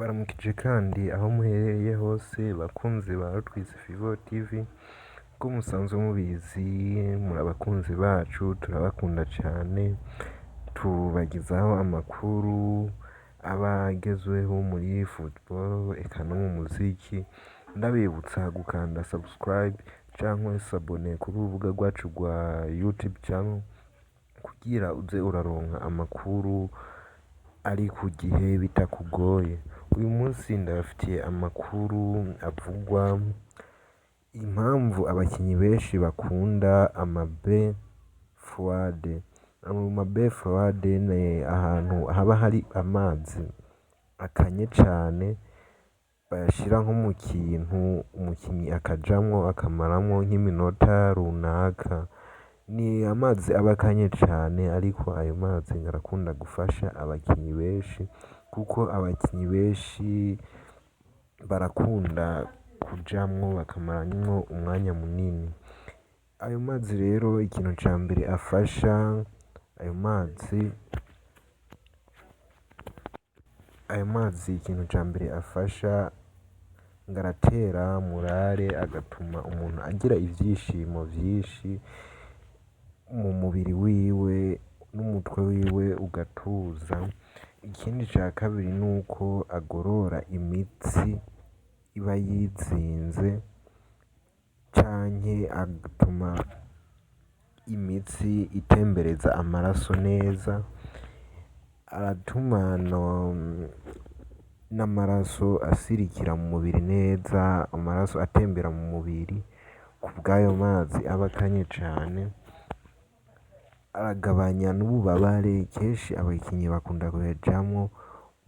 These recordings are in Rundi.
Ndabaramukije kandi aho muherereye hose bakunzi ba Rutwitsi Fivo TV, ko musanzwe mubizi muri abakunzi bacu, turabakunda cyane, tubagezaho amakuru aba agezweho muri football eka no mu muziki. Ndabibutsa gukanda subscribe cyangwa s'abonner kuri urubuga rwacu rwa YouTube channel kugira uze uraronka amakuru ari ku gihe bitakugoye. Uyu munsi ndabafitiye amakuru avugwa impamvu abakinyi benshi bakunda ama bains froides. Ama bains froides ni ahantu haba hari amazi akanye cane, bayashira nko mu kintu, umukinyi akajamwo akamaramwo nk'iminota runaka. Ni amazi aba akanye cane, ariko ayo mazi arakunda gufasha abakinyi benshi, kuko abakinyi benshi barakunda kujamwo bakamaramwo umwanya munini. Ayo mazi rero, ikintu ca mbere afasha ayo mazi, ikintu ca mbere afasha, ngo aratera morale, agatuma umuntu agira ivyishimo vyinshi mu mubiri wiwe n'umutwe wiwe ugatuza. Ikindi ca kabiri nuko agorora imitsi iba yizinze, canke agatuma imitsi itembereza amaraso neza, aratuma n'amaraso asirikira mu mubiri neza, amaraso atembera mu mubiri ku bw'ayo mazi aba akanye cane, aragabanya n'ububabare. Kenshi abakinyi bakunda kuyajamwo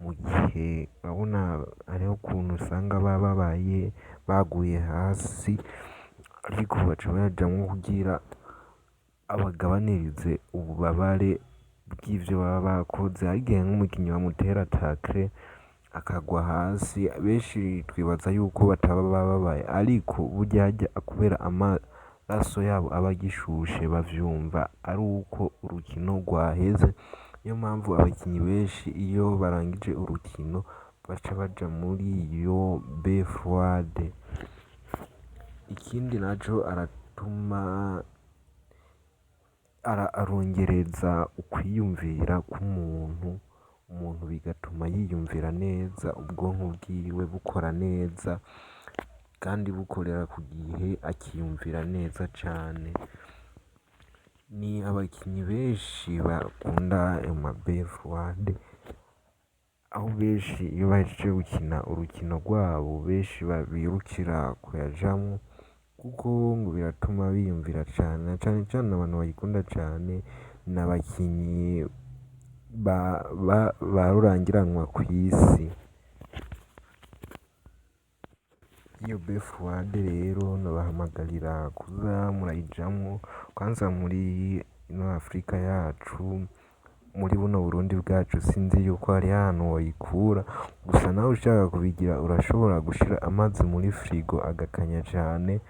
mu gihe urabona hariho ukuntu usanga bababaye, baguye hasi, ariko baca bayajamwo kugira abagabanirize ububabare bw'ivyo baba bakoze. Hari igihe nk'umukinyi bamutera tacle akagwa hasi, benshi twibaza yuko bataba bababaye, ariko burya harya kubera amaraso yabo aba agishushe bavyumva ari uko urukino rwaheze. Niyo mpamvu abakinyi benshi iyo barangije urukino baca baja muri iyo bain froide. Ikindi naco, aratuma arongereza ukwiyumvira k'umuntu, umuntu bigatuma yiyumvira neza, ubwonko bwiwe bukora neza kandi bukorera ku gihe, akiyumvira neza cane. Ni abakinyi benshi bakunda ama bains froides, aho benshi iyo bahejeje gukina urukino rwabo, benshi birukira kuyajamwo kuko ngo biratuma biyumvira cane, na cane cane abantu bayikunda cane ni abakinyi ba rurangiranwa kw'isi. Iyo bain froide rero nobahamagarira kuza murayijamwo. Kwanza muri ino Afrika yacu, muri buno Burundi bwacu, sinzi yuko hari ahantu woyikura. Gusa nawe ushaka kubigira, urashobora gushira amazi muri frigo agakanya cane,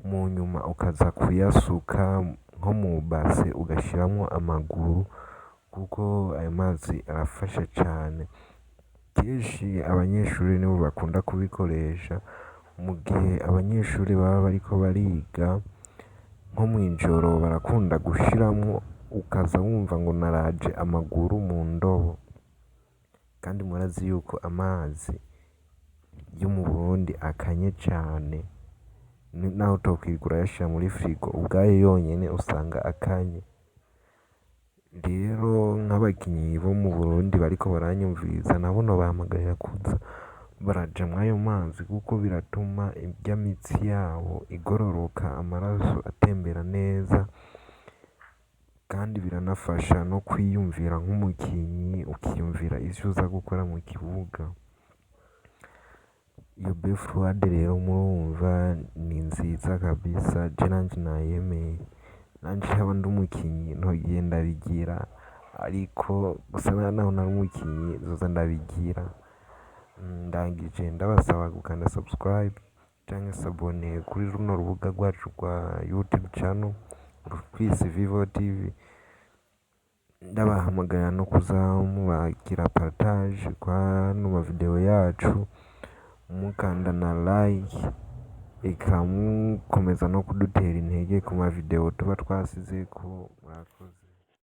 mu nyuma ukaza kuyasuka nko mu base, ugashiramwo amaguru, kuko ayo mazi arafasha cane. Kenshi abanyeshuri nibo bakunda kubikoresha mu gihe abanyeshuri baba bariko bariga nko mw'ijoro, barakunda gushiramwo, ukaza wumva ngo naraje amaguru mu ndobo. Kandi murazi yuko amazi yo mu Burundi akanye cane, naho utokwirirwa urayashira muri frigo, ubwayo yonyene usanga akanye. Rero nk'abakinyi bo mu Burundi bariko baranyumviriza, nabo nobahamagarira kuza baraja mw'ayo mazi, kuko biratuma irya mitsi yabo igororoka, amaraso atembera neza, kandi biranafasha no kwiyumvira nk'umukinyi, ukiyumvira ivyo uza gukora mu kibuga. Iyo bain froide rero murumva ni nziza kabisa, je nanje nayemeye. Nanje iyaba ndi umukinyi ntogiye ndabigira, ariko gusa naho ntari umukinyi nzoza ndabigira. Ndangije ndabasaba gukanda subscribe canke s'abonner kuri runo rubuga rwacu rwa YouTube channel Rutwitsi Vivo TV. Ndabahamagarira no kuza mubagira partage kwano mavideo yacu, mukanda na like, eka mukomeza no kudutera intege ku mavideo tuba twasizeko. Murakoze.